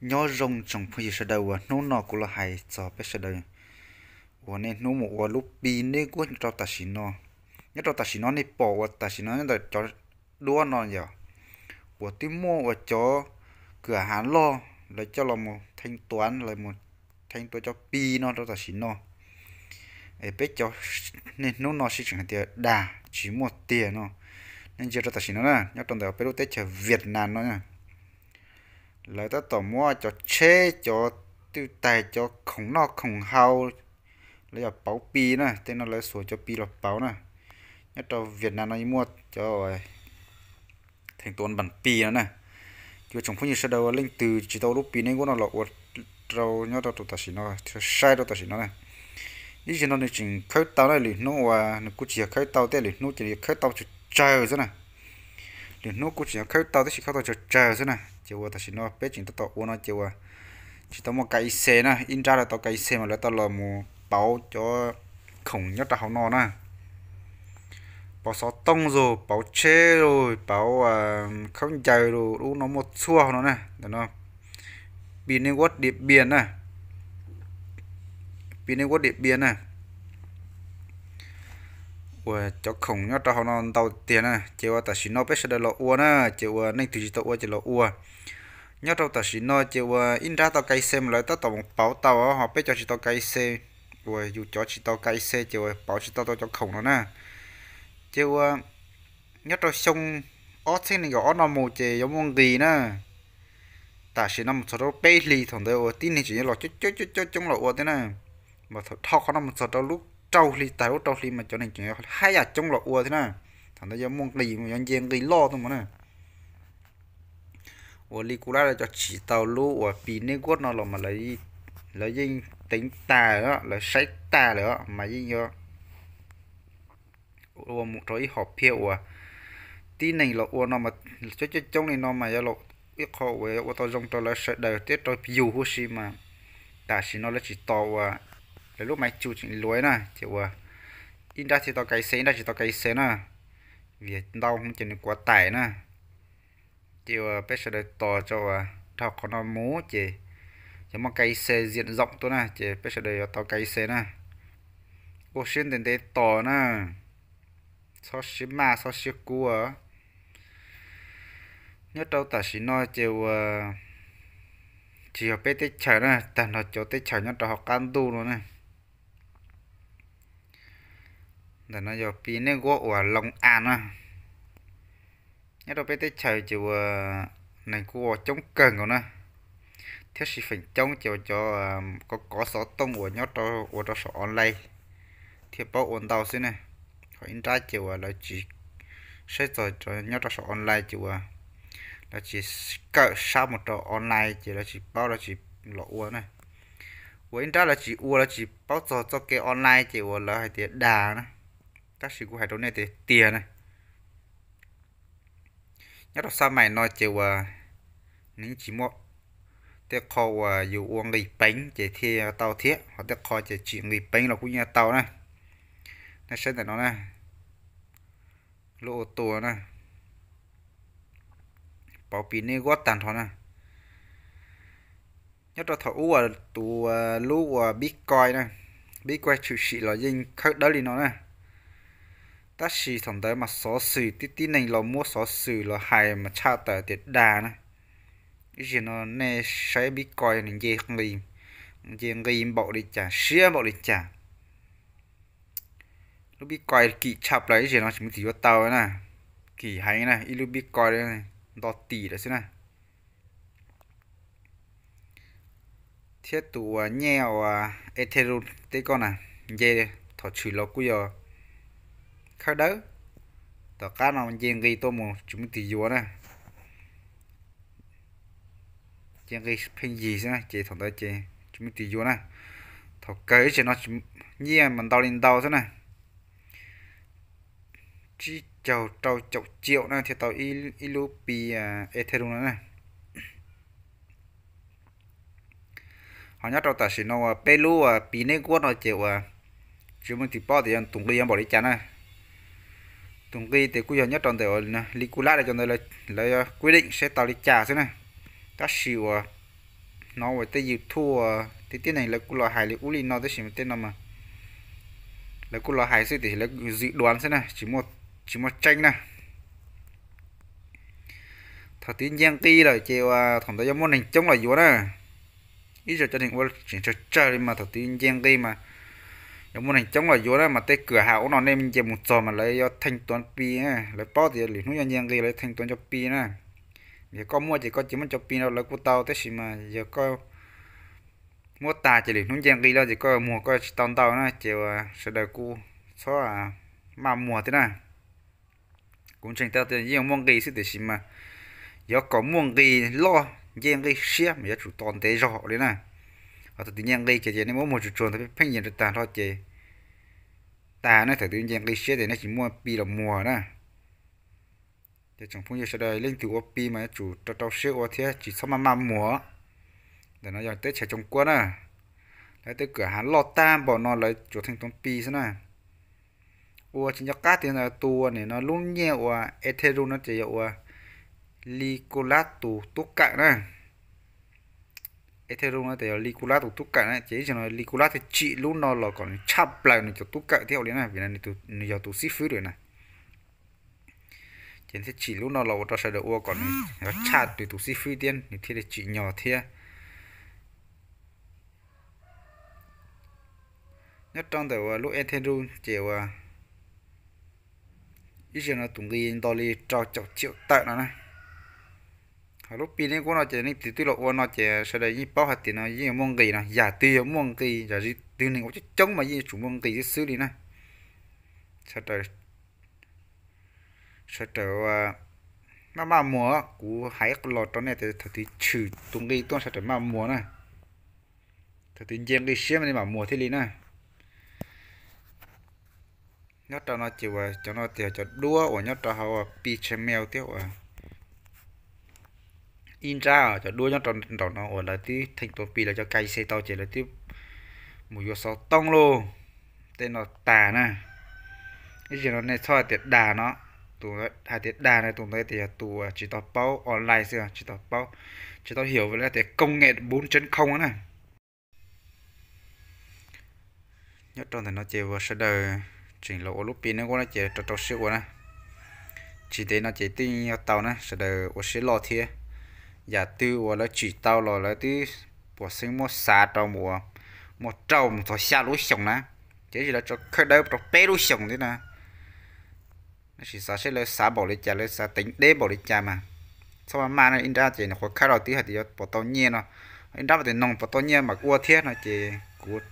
Nyob zoo tsoom phooj ywg sawv daws uas hnub no kuv los hais txog peb sawv daws uas niaj hnub mus ua lub Pi Network nyob rau tam sim no. Nyob rau tam sim no nej pom uas tam sim no nyob ntawm cov duab no yog uas twb muaj uas cov kwm hav loj lawv coj los mus theej tuav, lawv mus theej tuav cov Pi no rau tam sim no. Es peb cov niaj hnub no sib tseem hais tias dag tsis muaj tiag no. Nej ntsia rau tam sim no na, nyob rau ntawm peb lub teb chaws Vietnam no na, lawv tab tom muab cov tsheb, cov twj tais, cov khoom noj khoom haus, lawv yog pauv Pi na, tej no lawv xuas cov Pi los pauv na. Nyob rau Vietnam no yeej muaj cov theej tuav npas Pi no na. Ces tsoom phooj ywg sawv daws ua leej twg tsis tau lub Pi Network no los ua rau nyob rau tam sim no, saib rau tam sim no na. Ib zaug no nws tseem khawb tau na, lwm hnub uas nws kuj tsis yog khawb tau, tej lwm hnub ces nws yuav khawb tau tsawg tsawg xwb na. Lwm hnub kuj tseem yuav khawb tau tab sis khawb tau tsawg tsawg xwb na. Ces uas tam sim no peb tseem tab tom ua no ces uas tsis tau muaj K Y C na, ib nrab lawv tau K Y C mas lawv tau los mus pauv cov khoom nyob rau hauv no na. Pauv xov tooj los, pauv tsheb los, pauv khaub ncaws los, lub no muaj txhua hauv no na. Ntawm no Pi Network Điện Biên na, Pi Network Điện Biên na. Uas cov khoom nyob rau hauv no ntau tiag na, ces uas tam sim no peb sawv daws los ua na, ces uas nej twg tsis tau ua ces los ua. Nyob rau tam sim no ces uas ib nrab tau K Y C mas lawv tab tom mus pauv tau, ho peb cov tsis tau K Y C, uas yus cov tsis tau K Y C ces uas pauv tsis tau tau cov khoom no na. Ces uas nyob rau xyoo ob txhiab nees nkaum ob no mus ces yuav muaj nqis na. Tam sim no mus txog rau peb hlis, thaum ntawd uas tib neeg tseem yuav los coob coob coob coob los ua thiab na. Mas thaum dhau qhov no mus txog rau lub rau hli, tag lub rau hli mas cov neeg tseem haj yam coob los ua thiab na. Thaum ntawd yuav muaj nqis, yuav nce nqis loj tuaj mus na. Ua li kuv lab lawv cov tsis tau lub uas Pi Network no los mas lawv yeej teev tag lawm, lawv saib tag lawm mas yeej yuav ua mus rau ib hom phiaj uas tib neeg los ua no mas coob coob coob li no mas yog ib qho uas ua tau zoo rau lawv sawv daws thiab rau yus huv si mas tam sim no lawv tsis tos uas lawv lub maiv tsu tseem luav na, ces uas ib nrab thiaj tau K Y C, ib nrab tsis tau K Y C na, vim ntau hwv ces nws kuav tais na. Ces uas peb sawv daws tos rau uas dhau qhov no mus ces yog muaj K Y C diện rộng tuaj na ces peb sawv daws yuav tau K Y C na. Ua siab ntev ntev tos na, txhob siab maj txhob siab kub. Nyob rau tam sim no ces uas tsis yog peb teb chaws na, tag nrho cov teb chaws nyob rau hauv qab ntuj no na. Ntawm no yog Pi Network uas Long An na. Nyob rau peb teb chaws ces uas neeg kuj ua coob kawg nkaus na, thiab sis feem coob ces uas cov kov kov xov tooj uas nyob rau ua rau saum online thiaj paub ua ntau xwb na. Ho ib nrab ces uas lawv tsis saib txog nyob rau saum online ces uas lawv tsis kawm sab mus rau online ces lawv tsis paub, lawv tsis los ua na. Ua ib nrab lawv tsis ua, lawv tsis paub txog txoj kev online ces uas lawv hais tias dag na. Tab sis kuv hais rau nej tiag tiag na, nyob rau xab mais no ces uas nws tsis muaj tej qho uas yus ua nqis peev ces thiaj tau thiab, ho tej qho ces tsis nqis peev los kuj yeej tau na. Nej saib ntawm no na, lub ua tua na, pauv Pi Network tag nrho na. Nyob rau thaum ub uas tus lub uas Bitcoin na, Bitcoin tshwm sim los yeej khawb dawb li no na. Tab sis thaum ntawd mas xov xwm tib tib neeg los muab xov xwm los hais mas tshaj tawm tias dag na. Ib zaug no nej saib Bitcoin nws nce nqis, nce nqis npaum li cas, siab npaum li cas. Lub Bitcoin kim tshaj plaws, ib zaug no tsis muaj tus yuav tau na. Kim heev na, ib lub Bitcoin nto tim lawm xwb na. Thiab tus uas nyiaj uas Ethereum tej ko na, nce thaum tshwm los kuj yog khawb dawb, tom qab no nce nqis tuaj mus tsis muaj tus yuav na. Ces nqis pheej yig xwb na, ces thaum ntawd ces tsis muaj tus yuav na. Thaum kawg ib zaug no nyiaj mas ntau li ntau xwb na, tsib caug rau caum ciaum na thiaj tau ib lub Pi Ethereum no na. Ho nyob rau tam sim no uas peb lub uas Pi Network no ces uas tsis muaj tus paub tias yog tus nqi yog npaum li cas na. Tus nqi ces kuj yog nyob rau ntawm uas li kuv lab cov ntawd lawv quy định saib tau li cas xwb na. Tab sis uas no uas tej YouTube, tej tib neeg lawv kuj los hais li ub li no tab sis mas tej no mas lawv kuj los hais xwb tiam sis lawv zim duav xwb na, tsis muaj tseeb na. Thaum twg nce nqi lawm ces uas thaum ntawd yuav muaj neeg coob los yuav na. Ib zaug cov neeg ua tseem tsawg tsawg li mas thaum twg nce nqi mas yuav muaj neeg coob los yuav na, mas tej kwm ham ub no nej nce mus txog mas lawv yuav theej tuav Pi na, lawv paub tias lwm hnub yuav nce nqi lawv yuav theej tuav cov Pi na. Yog koj muaj ces koj cia muab cov Pi rau lawv kuj tau tab sis mas yog koj muab tag ces lwm hnub nce nqi lawm ces koj muag koj tsis tau ntau na, ces uas sawv daws kuj txhob maj muag thiab na. Kuv ntseeg tau tias yeej muaj nqi xwb tiam sis mas yuav kom muaj nqi loj nce nqi siab mas yuav tsum tos ntev zog li na. Ho thaum twg nce nqi ces ces nej muab muag tsuag tsuag ntawd pheej yias rau tag nrho ces tag na, thaum twg nce nqi siab ces nej tsis muaj Pi los muag na. Ces tsoom phooj ywg sawv daws leej twg ua Pi mas yuav tsum rau rau siab ua thiab tsis txhob maj maj muag. Ntawm no yog teb chaws Tsoo Kuab na, lawv tej kwm ham loj tag npaum no lawv tsuas theej tuav Pi xwb na. Ua tsis nco qab tias tus uas nim no lub nyiaj uas Ethereum no ces yog uas Nicolas tus tub kawm na. Ethereum no ces yog Nicolas tus tub kawm na, ces ib zaug no Nicolas thiaj tsim lub no los kom nws tshaj plaws nws cov tub kawm thiab ua li na, vim nws yog tus xib fwb lawm na. Ces thiaj tsim lub no los ua rau sawv daws ua kom nws tshaj nws tus xib fwb thiab nws thiaj li tsim nyog thiab. Nyob rau ntawm uas lub Ethereum ces uas ib zaug no tus nqi nto li rau caum ciam tawm no na. Ho lub Pi Network no ces leej twg twb los ua no ces sawv daws yeej paub hais tias no yeej yuav muaj nqis no, yam twg yuav muaj nqis, yam twg neeg ua coob coob mas yeej yuav tsum muaj nqis xwb xwb li na. Sawv daws maj maj muag, kuv hais ib qho los rau nej tias thaum twg tshwm tus nqi tuaj sawv daws maj muag na. Thaum twg nce nqi siab mas nej mam muag thiaj li na. Nyob rau no ces uas cov no tias cov duab uas nyob rau hauv Pi Chainmail thiab uas ib nrab cov duab nyob rau nraum no uas lawv twb theej tuav Pi lawv cov K Y C tau ces lawv twb mus yuav xov tooj lauj. Tej no tag na. Ib zaug no nej txhob hais tias dag no, tus hais tias dag no tus ntawd tias yog tus uas tsis tau paub online xwb, tsis tau paub, tsis tau hiểu về tias công nghệ bốn chấm không na. Nyob rau ntawm no ces uas sawv daws tseem los ua lub Pi Network no ces rau rau siab ua na. Tsis ntev no ces twb yuav tau na, sawv daws ua siab loj thiab. Yam twg uas lawv tsim tau los lawv twb puas xeeb muab xav rau mus uas muaj rau mus txog xya lub xyoos na, ces lawv tso khawb dawb rau peb lub xyoos thiab na. Tab sis xav seb lawv xav npaum li cas, lawv xav teev deb npaum li cas mas txhob maj maj na, ib nrab ces nws qhuav khawb los twb hais tias yuav pom tau nyiaj no, ib nrab mas tias noog pom tau nyiaj mam ua thiab no ces kuv